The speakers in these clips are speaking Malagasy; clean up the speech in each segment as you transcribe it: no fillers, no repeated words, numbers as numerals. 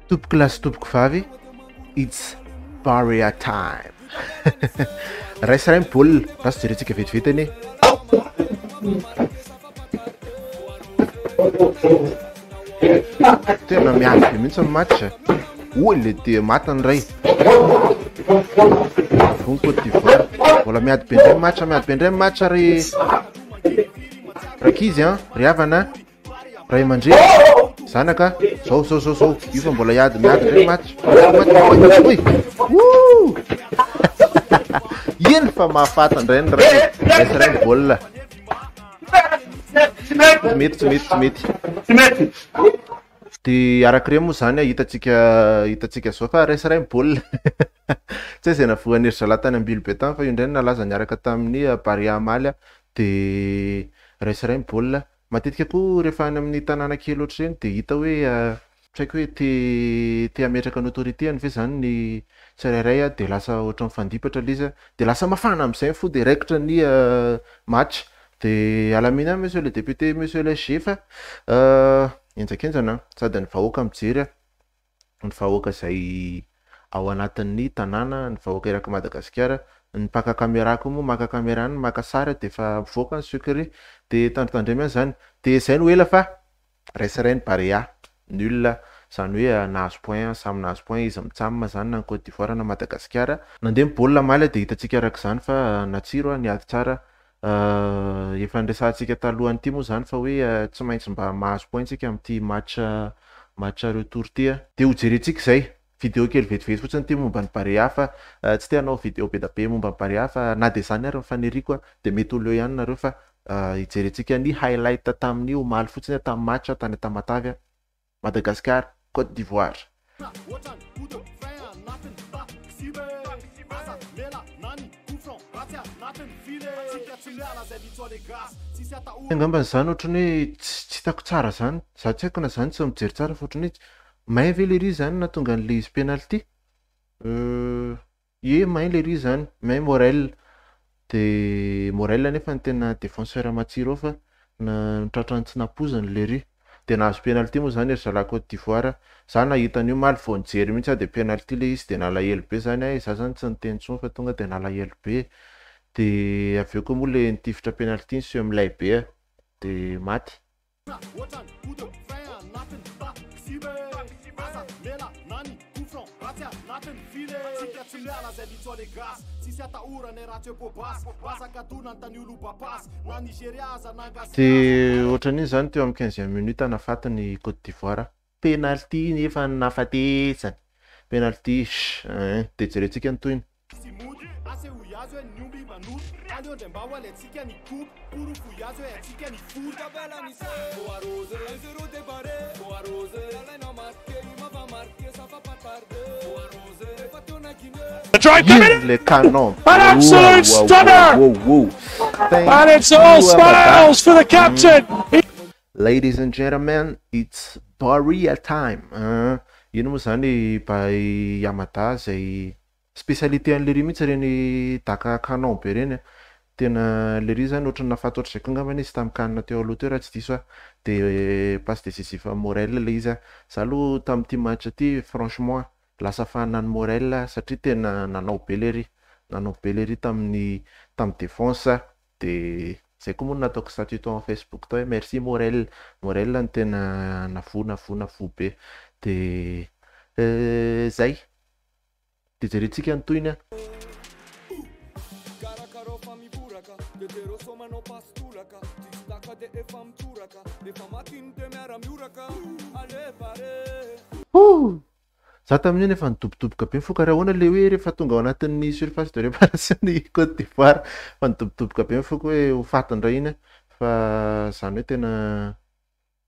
Tompoko lahy sy tompoko vavy, it's Barea time. Ray sy ray ny baolina, raha jerentsika vetivety anie. Tena miady be mihitsy ny match. Oy le dia maty ny ray. Vono Côte d'Ivoire. Mbola miady be indray ny match, miady be indray ny match ry rankizy an, ry havana. Ray aman-dreny, zanaka, zao zao zao zao, io fa mbola hiady miady indray match. Match, oy. Woo! Iny fa mahafaty indray ny ray. Ray sy ray ny baolina. Tsy mety, tsy mety, tsy mety. Tsy mety. Dia araka ireny moa izany hitantsika hitantsika izao fa ray sy ray ny baolina. Tsy hay izay navoan'ny ry zalahy tany Ambilobe tany fa io indray no nalaza niaraka tamin'ny Barea Amaly dia ray sy ray ny baolina. Matetika koa rehefa any amin'ny tanàna kely ohatr'ireny dia hita hoe tsy haiko hoe te te hametraka ny autorité-ny ve izany ny tsirairay dia lasa ohatran'ny mifandipatra ilay izy dia lasa mafana amin'izay ny fo dia raikitra ny match. Dia alamino ihany monsieur le député, monsieur le SG fa henjakenjana an, sady ny vahoaka mijery an. ny vahoaka izay ao anatin'ny tanàna, ny vahoaka erak'i Madagasikara, ny mpaka caméra koa moa maka caméra any, maka sary dia efa mivoaka ny secret, dia tandrintandremo ihany izany, dia izay no ela fa ray sy ray ny Barea, nul, izany hoe nahazo point, samy nahazo point izy mitsam izany na ny Côte d'Ivoire na Madagasikara. Nandeha ny baolina omaly dia hitantsika araka izany fa natsiro, niady tsara Efa niresahantsika talohan'ity moa izany fa hoe tsy maintsy mba mahazo point tsika amin'ity match match retour ity. Dia ho jerentsika izay. Video kely vetivety fotsiny ity momba ny Barea fa tsy te hanao video be dia be momba ny Barea fa na dia izany ary ny faniriako dia mety ho leo ihany nareo fa hijerentsika ny highlight tamin'ny omaly fotsiny tamin'ny match tany Tamatave. Madagascar, Côte d'Ivoire. Angamba izany ohatran'ny hoe tsy hitako tsara izany, za tsy haiko na zany tsy mijery tsara fa ohatran'ny hoe main ve lery izany nahatonga an'ilay izy penalty? Ie main lery izany, main Morel, de Morel anefa no tena défenseur matsiro ao fa na tratran'ny tsy nampoiziny lery, de nahazo penalty moa zany ry zalahy Cote d'Ivoire, za nahita an'io omaly vao nijery mihitsy aho de penalty le izy de nalahelo be zany aho e, za zany tsy niteny intsony fa tonga de nalahelo be, de avy eo koa moa le nitifitra penalty niseho milay be de maty. Dia ohatran'iny izany teo amin'ny quinzième minute nahafaty ny Côte d'Ivoire. Penalty nefa nahafatesany. Penalty, hein. Dia jerentsika ny tohiny. Sy mody, asehoy azy hoe ny omby manoro Aleo ndray mba ho alaintsika ny kopy Porofoy azy hoe haintsika ny fory Iny le canon be. An absolute stunner! Wow, wow, wow. Thank And it's all you, Amada. smiles for the captain! Ladies and gentlemen, it's Baria time. Hein. Ino moa zany by Yamada izay spécialité an'i Lery mihitsy ireny daka canon be ireny a. Tena Lery zany ohatran'ny nahafaty ohatr'izay koa angambany izy tamin'ny CAN teo aloha teo raha tsy diso aho. Dia passe décisif an'i Morel ilay izy a. Za aloha tamin'ity match ity franchement lasa fan an'i Morel aho satria tena nanao be Lery. Nanao be Lery tamin'ny tamin'ny défense dia izay koa moa no nataoko statut tao amin'ny Facebook tao hoe merci Morel. Morel no tena navoa navoa navoa be. Dia zay. Dia jerentsika ny tohiny an. Hoo! Za tamin'io nefa nidobodoboka be ny foko ary ahoana le hoe rehefa tonga ao anatin'ny surface de réparation ny Côte d'Ivoire fa nidobodoboka be ny foko hoe ho faty indray iny fa zany hoe tena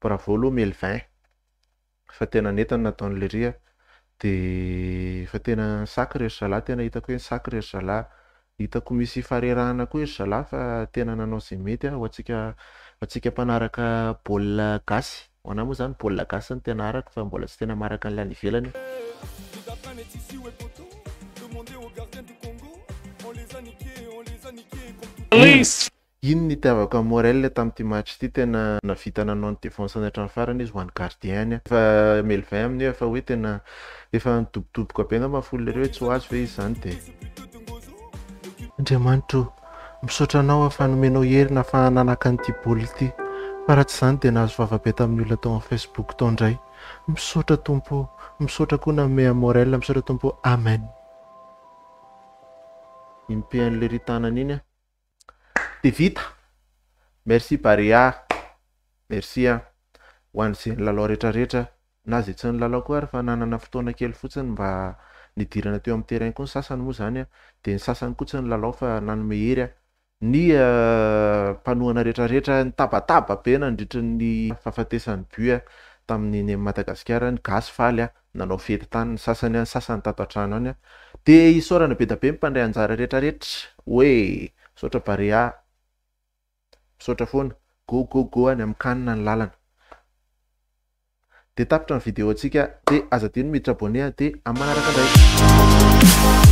Bravo aloha Melvin fa tena nety ny nataon'i Lery a! dia fa tena sacre ry zalahy tena hitako hoe sacre ry zalahy, hitako misy faharerahana koa ry zalahy fa tena nanao izay mety ho antsika ho antsika mpanaraka baolina gasy, ho anah moa izany baolina gasy no tena arako fa mbola tsy tena maharaka an'ilay any ivelany. Iny no itiavako an'i Morel tamin'ity match ity, tena navita nanao ny défense-ny hatramin'ny farany izy ho an'ny gardien-ny. Efa Melvin amin'io efa hoe tena efa nidobodoboka be angamba ny foule ireo hoe tsy ho azo ve izy izany dia. Andriamanitra o! Misaotra anao aho fa nomenao hery nahafahana naka an'ity baolina ity fa raha tsy izany dia nahazo vava be tamin'ny olona tao amin'ny Facebook tao indray. Misaotra Tompo o! Misaotra koa nanome an'i Morel, misaotra Tompo o! Amen. Iny pehan'ilay ry tanana iny an. Dia vita! Merci Barea! Merci an! Ho an'izay nilalao retraretra na izay tsy nilalao koa ary fa nanana fotoana kely fotsiny mba nidirana teo amin'ny terrain koa ny sasany moa izany an, dia ny sasany koa tsy nilalao fa nanome hery an, ny mpanohana retraretra nitabataba be nandritry ny fahafatesan'ny but tamin'ny ny Madagasikara, ny gasy faly an, nanao fety tany ny sasany an, ny sasany tato an-trano any an, dia isaorana be dia be ny mpandray anjara retraretra hoe misaotra Barea. Misaotra foana. Go go go any amin'ny can ny lalana. Dia tapitra ny vidéo antsika dia aza adino miditra abonné dia amin'ny manaraka indray.